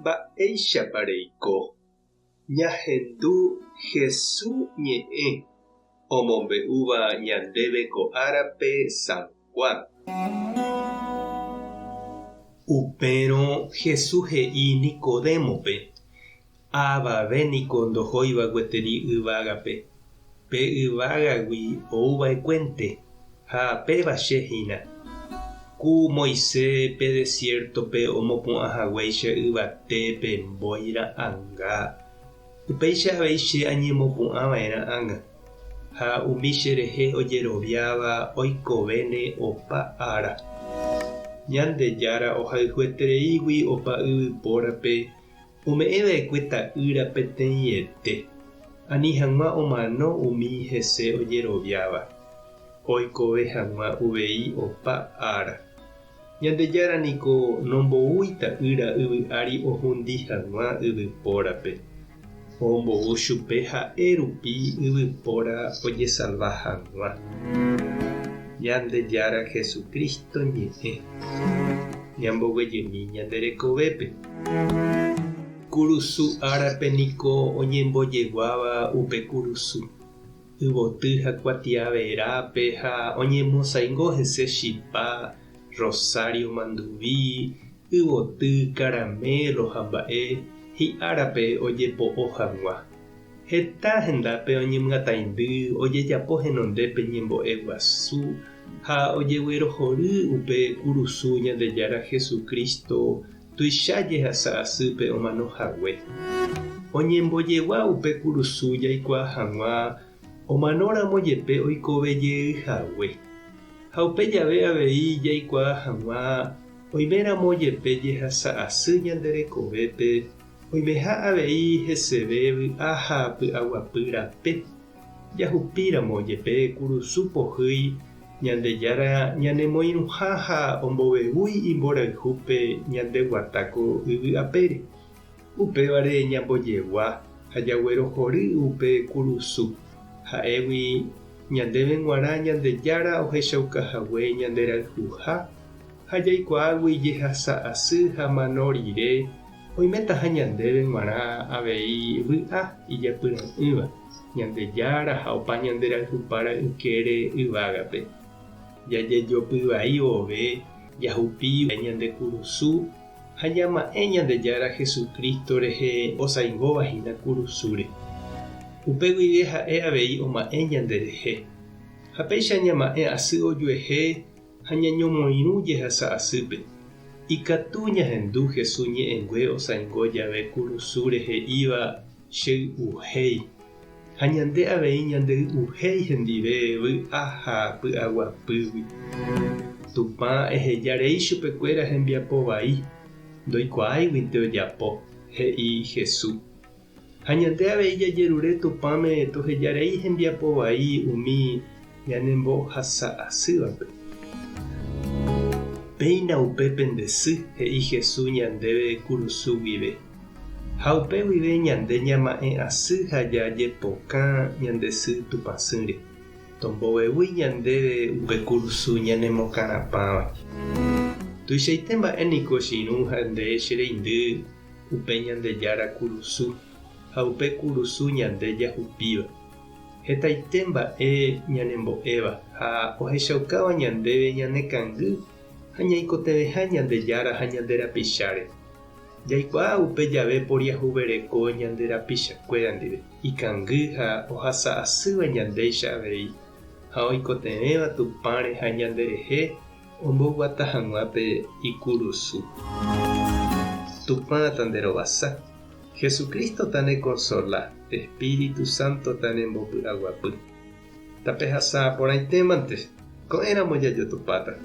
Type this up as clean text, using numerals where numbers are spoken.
Mba'éichapa reiko? Ñahendu Hesu ñe'ẽ omombe'úva ñandéve ko árape San Juan. Upérõ Hesu he'i Nicodémope, Avave niko ndohóiva gueteri yvágape, pe yvágagui ouva'ekuénte, ha péva che hína. Ku Moisés pe desiértope omopu'ã haguéicha yvate pe mbói ra'ãnga, upéicha avei che añemopu'ã va'erã ág̃a, ha umi che rehe ojeroviáva oikovéne opa ára. Ñandejára ohayhuetereígui opa yvypórape Ome'ẽ va'ekue ta'ýra peteĩete, ani hag̃ua omano umi hese ojeroviáva, oikove hag̃ua uvei opa ára. Ñandejára niko nomboúi ta'ýra yvy ári ohundi hag̃ua yvypórape, ombou chupe ha'e rupi yvypóra ojesalva hag̃ua. Ñandejára Jesucristo ñe'ẽ. Ñamboguejymi ñande rekovépe. Kurusu árape niko oñembojeguáva upe kurusu, yvoty ha kuatia verápe ha oñemosaingo hese chipa, rosario manduvi, yvoty, caramelo ha mba'e hi'árape ojepo'o hag̃ua. Heta hendápe oñemyataindy ojejapo henondépe ñembo'e guasu ha ojeguerohory upe kurusu Ñandejára Jesucristo tuicha jehasa asýpe omano hague. Oñembojegua upe kurusu jaikuaa hag̃ua omanóramo jepe oikove jey hague. Ha upe jave avei jaikuaa hag̃ua oiméramo jepe jehasa asy ñande rekovépe Oimeha avei heseve vy'a ha py'aguapy rape, jahupíramo jepe kurusu pohýi Ñandejára ñanemoirũha ha ombovevúi imborayhúpe ñande guata ko yvy apére. Upévare ñambojegua ha jaguerohory upe kurusu, ha'égui ñandéve g̃uarã Ñandejára ohechaukahague ñanderayhuha ha jaikuaágui jehasa asy ha mano rire Oimétaha ñandéve g̃uarã avei vy'a ijapyra'ỹva, Ñandejára ha opa ñande rayhupára ykére yvágape. Jajejopy vai vove jahupi ñande kurusu ha ñama'ẽ Ñandejára Jesucristo rehe osaingóva hína kurusúre. Upe guive ha'e avei oma'ẽ ñanderehe. Ha péicha ñama'ẽ asy ojuehe ha ñañomoirũ jehasa asýpe. Ikatu ñahendu Jesús ñe'ẽngue osaingo jave kurusúre he'íva Chey'uhéi. Ha ñande avei ñandey'uhéi hendive vy'a ha py'aguapýgui. Tupã eheja rei chupekuéra hembiapo vai, ndoikuaáiguinte ojapo, he'i Jesús. Ha ñande avei jajerure Tupãme toheja rei hembiapo vai umi ñanembohasa asývape. Péina upe pende sy, he'i Jesús ñandéve kurusu guive. Ha upe guive ñande ñama'ẽ asy ha jajepokã ñande sy Tupãsýre. Tombovevúi ñandéve upe kurusu ñanemokarapãva. Tuichaite mba'e niko che irũ ha nde che reindy upe Ñandejára kurusu ha upe kurusu ñande jahupíva. Hetaite mba'e ñanembo'éva ha ohechaukáva ñandéve ñanekangy ha ñaikotevẽha Ñandejára ha ñande rapicháre. Jaikuaa upe jave poriahuvereko ñande rapichakuéra ndive, ikangy ha ohasa asýva ñandéicha avei, ha oikotevẽva Tupãre ha ñanderehe Omboguata hag̃ua pe ikurusu. Tupã tanderovasa, Jesucristo tanekonsola, Espíritu Santo tanembopy'aguapy. Tapehasa porãitémante, ko'ẽramo jajotopáta.